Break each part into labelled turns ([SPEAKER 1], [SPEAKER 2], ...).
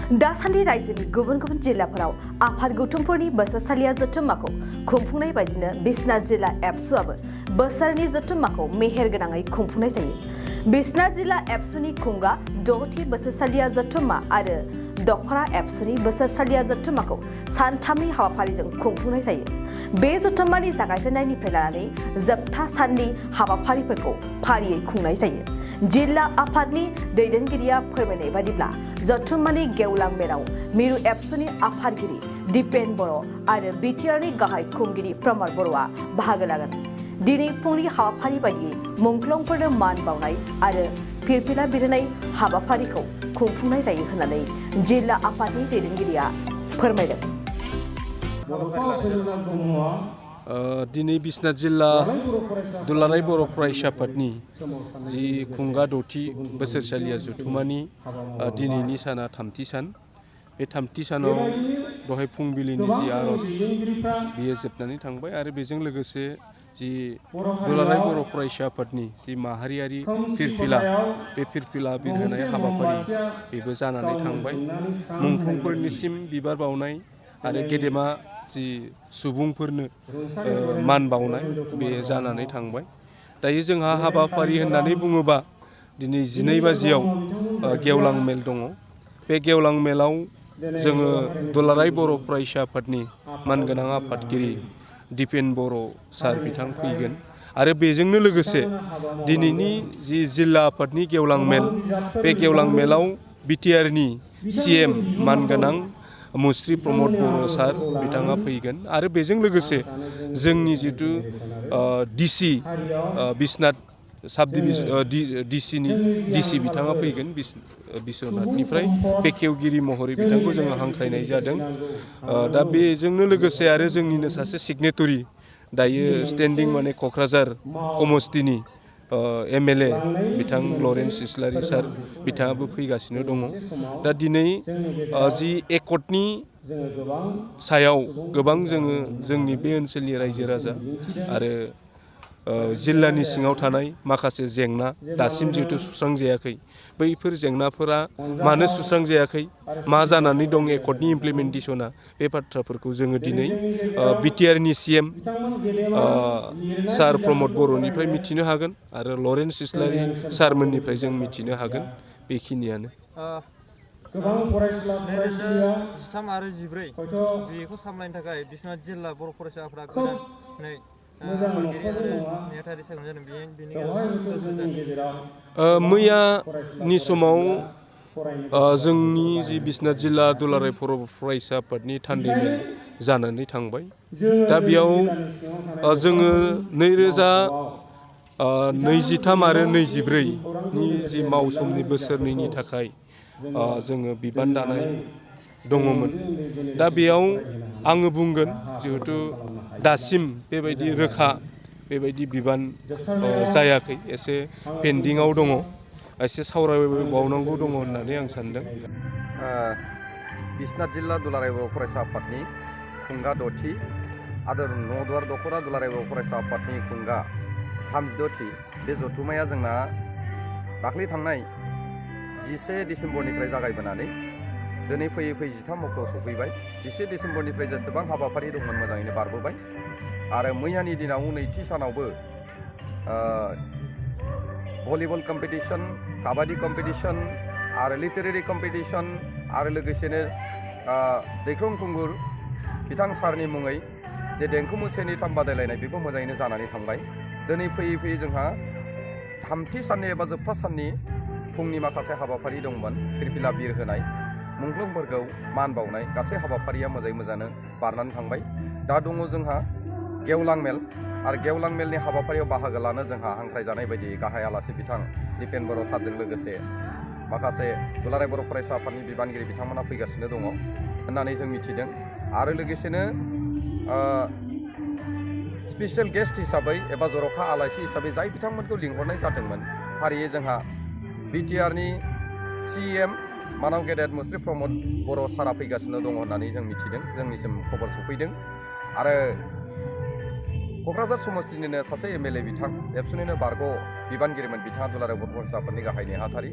[SPEAKER 1] दासान्दि रायजोनि गुबुन गुबुन जिल्लाफोराव आफाद गौथुमफोरनि बोसोरसालिया जथुम्माखौ खुंफुंनाय बायदिनो बिश्वनाथ जिल्ला एबसुआबो बोसोरनि जथुम्माखौ मेहेरगोनाङै खुंफुंनाय जायो। बिश्वनाथ जिल्ला एबसुनि खुंगा 6थि बोसोरसालिया जथुम्मा आरो दखरा एबसुनि बोसोरसालिया जथुम्माखौ सानथामनि हाबाफारिजों खुंफुंनाय जायो। बे जथुम्मानि जागायजेननायनिफ्राय लानानै जोबथा साननि हाबाफारिफोरखौ फारियै खुंनाय जायो। जिल्ला आफादनि दैदेनगिरिया फोरमायनाय बादिब्ला जथुम्मानि गेवलां मेलाव मिरु एबसुनि आफादगिरि दिपेन बर' आरो बिटिआरनि गाहाय खुंगिरि प्रमद बर'आ बाहागो लागोन। दिनै फुंनि हाबाफारि बायदियै मुंख्लंफोरनो मान बावनाय आरो फिरफिला बिरहोनाय हाबाफारिखौ खुंफुंनाय जायो होननानै जिल्ला आफादनि दैदेनगिरिया फोरमायदों।
[SPEAKER 2] दिनै बिश्वनाथ जिल्ला दुलाराय बर' फरायसा आफादनि जि खुंगा 6थि बोसोरसालिया जथुम्मानि दिनैनि साना 3थि सान। बे 3थि सानाव दहाय फुंबिलिनि जि आर'ज बियो जोबनानै थांबाय आरो बेजों लोगोसे जि दुलाराय बर' फरायसा आफादनि जि माहारियारि फिरफिला बे फिरफिला बिरहोनाय हाबाफारि बेबो जानानै थांबाय। मुंख्लंफोरनिसिम बिबार बावनाय आरो गेदेमा जि सुबुंफोरनो मान बावनाय बे जानानै थांबाय। दायो जोंहा हाबाफारि होननानै बुङोबा दिनै 12 बाजियाव गेवलां मेल दङ। बे गेवलां मेलाव जोङो दुलाराय बर' फरायसा आफादनि मानगोनां आफादगिरि दिपेन बर' सार बिथां फैगोन आरो बेजोंनो लोगोसे दिनैनि जि जिल्ला आफादनि गेवलां मेल बे गेवलां मेलाव बिटिआरनि CM मानगोनां मुस्रि प्रमद बर' सार बिथाङा फैगोन आरो बेजों लोगोसे जोंनि जिथु DC बिश्वनाथ साब डिभिजन DC बिथाङा फैगोन बिश्वनाथनिफ्राय बेखेवगिरि महरै बिथांखौ जोङो हांख्रायनाय जादों। दा बेजोंनो लोगोसे आरो जोंनिनो सासे सिगनेटरि दायो स्टेन्डिं माने क'क्राझार समस्तिनि MLA बिथां लरेन्स इस्लारि सार बिथाङाबो फैगासिनो दङ। दा दिनै जि एकटनि सायाव गोबां जोङो जोंनि बे ओनसोलनि रायजो राजा आरो जिल्लानि सिङाव थानाय माखासे जेंना दासिम जिहेथु सुस्रांजायाखै बैफोर जेंनाफोरा मानो सुस्रांजायाखै मा जानानै दं एकटनि इमप्लिमेन्टेसना बे बाथ्राफोरखौ जोङो दिनै बिटिआरनि CM सार प्रमद बर'निफ्राय मिथिनो हागोन आरो लरेन्स इस्लारि सारमोननिफ्राय जों मिथिनो हागोन। बेखिनियानो।
[SPEAKER 3] 2013 आरो 14 बेखौ सामलायनो थाखाय बिश्वनाथ जिल्ला बर' फरायसा आफादा गोदानै आफादगिरि आरो नेहाथारि सायख'नाय जादों। बेनि गेजेराव
[SPEAKER 2] मैयानि समाव जोंनि जि बिश्वनाथ जिल्ला दुलाराय बर' फरायसा आफादनि थान्दै मेल जानानै थांबाय। दा बेयाव जोङो 2023 आरो 24नि जि मावसोमनि बोसोरनैनि थाखाय जोङो बिबान दानाय दङमोन। दा बेयाव आङो बुंगोन जिहेथु दासिम बेबायदि रोखा बेबायदि बिबान जायाखै, एसे पेन्डिंआव दङ, एसे सावरायबावनांगौ दङ होननानै आं सानदों।
[SPEAKER 4] बिश्वनाथ जिल्ला दुलाराय बर' फरायसा आफादनि खुंगा 6थि आरो न'दुवार दखरा दुलाराय बर' फरायसा आफादनि खुंगा 36थि बे जथुम्माया जोंना दाख्लै थांनाय 11 डिसेम्बरनिफ्राय जागायबोनानै दिनै फैयै 13 अक्ट'आव सफैबाय। 11 डिसेम्बरनिफ्राय जेसेबां हाबाफारि दंमोन मोजाङैनो बारबोबाय आरो मैयानि दिनाव नैथि सानावबो भलिबल कम्पिटिसन, काबादि कम्पिटिसन आरो लिटारेरि कम्पिटिसन आरो लोगोसेनो दैख्लं खुंगुर बिथां सारनि मुङै जे देंखो मोसानाय बादायलायनाय बेबो मोजाङैनो जानानै थांबाय। दिनै फैयै जोंहा 3थि साननि एबा जोबथा साननि फुंनि माखासे हाबाफारि दंमोन। फिरफिला बिरहोनाय, मुंख्लंफोरखौ मान बावनाय, गासै हाबाफारिया मोजाङैनो बारनानै थांबाय। दा दङ जोंहा गेवलां मेल आरो गेवलां मेलनि हाबाफारियाव बाहागो लानो जोंहा हांख्रायजानाय बायदि गाहाय आलासि बिथां दिपेन बर' सारजों लोगोसे माखासे दुलाराय बर' फरायसा आफादनि बिबानगिरि बिथांमोना फैगासिनो दङ होननानै जों मिथिदों। आरो लोगोसेनो स्पेसियेल गेस्ट हिसाबै एबा जर'खा आलासि हिसाबै जाय बिथांमोनखौ लिंहरनाय जादोंमोन फारियै जोंहा बिटिआरनि CM मानाव गेदेर मुस्रि प्रमद बर' सारा फैगासिनो दङ होननानै जों मिथिदों, जोंनिसिम खबर सफैदों। आरो क'क्राझार समस्तिनिनो सासे MLA बिथां एबसुनिनो बारग' बिबानगिरिमोन बिथाङा दुलाराय बर' फरायसा आफादनि गाहाय नेहाथारि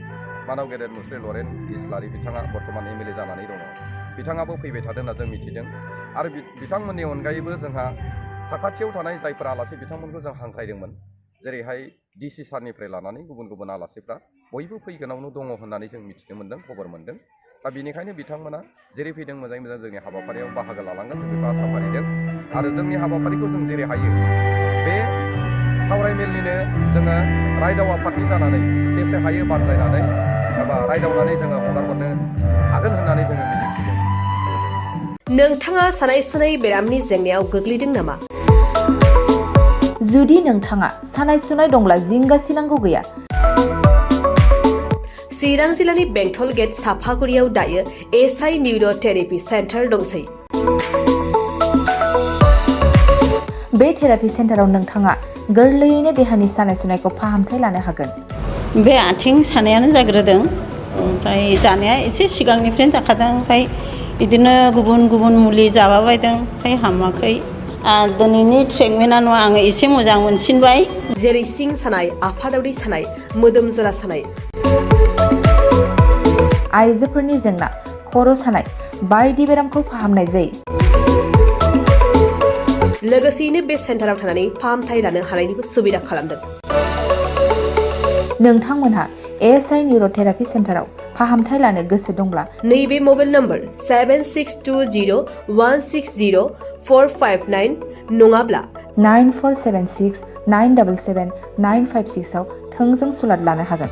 [SPEAKER 4] मानाव गेदेर मुस्रि लरेन इस्लारि बिथाङा बर्तमान MLA जानानै दङ बिथाङाबो फैबाय थादों होनना जों मिथिदों आरो बिथांमोननि अनगायैबो जोंहा साखाथियाव थानाय जायफोर आलासि बिथांमोनखौ जों हांख्रायदोंमोन जेरैहाय DC सारनिफ्राय लानानै गुबुन गुबुन आलासिफ्रा बयबो फैगोनावनो दङ होननानै जों मिथिनो मोन्दों खबर मोन्दों दा बेनिखायनो बिथांमोना जेरै फैदों मोजाङै मोजां जोंनि हाबाफारियाव बाहागो लालांगोन जों बेखौ आसा फारिदों आरो जोंनि हाबाफारिखौ जों जेरै हायो बे सावरायमेलनिनो जोङो रायदाव आफादनि जानानै जेसे हायो बानजायनानै एबा रायदावनानै जोङो हगारहरनो हागोन होननानै जोङो मिजिंथिदों।
[SPEAKER 1] नोंथाङा सानाय सुनाय बेरामनि जेंनायाव गोग्लैदों नामा?
[SPEAKER 5] जुदि नोंथाङा सानाय सुनाय दंब्ला जिंगासिनांगौ गैया।
[SPEAKER 1] चिरां जिल्लानि बेंटल गेट साफागुरियाव दायो SI निउर' थेरापि सेन्टार दंसै।
[SPEAKER 5] बे थेरापि सेन्टाराव नोंथाङा गोरलैयैनो देहानि सानाय सुनायखौ फाहामथाय लानो हागोन।
[SPEAKER 6] बे आथिं सानायानो जाग्रोदों ओमफ्राय जानाया एसे सिगांनिफ्रायनो जाखादों ओमफ्राय बिदिनो गुबुन गुबुन मुलि जाबाबायदों ओमफ्राय हामाखै। दिनैनि ट्रिटमेन्टआ नङा आङो एसे मोजां मोनसिनबाय।
[SPEAKER 1] जेरै सिं सानाय, आफादावरि सानाय, मोदोम जरा सानाय,
[SPEAKER 5] आइजोफोरनि जेंना, खर' सानाय बायदि बेरामखौ फाहामनाय जायो।
[SPEAKER 1] लोगोसेयैनो बे सेन्टाराव थानानै फाहामथाय लानो हानायनिबो सुबिदा खालामदों।
[SPEAKER 5] नोंथांमोनहा SI निउर' थेरापि सेन्टाराव फाहामथाय लानो गोसो दंब्ला
[SPEAKER 1] नैबे मबाइल नम्बर 7620160459 नङाब्ला
[SPEAKER 5] 9476977956 आव थोंजों सुलाद लानो हागोन।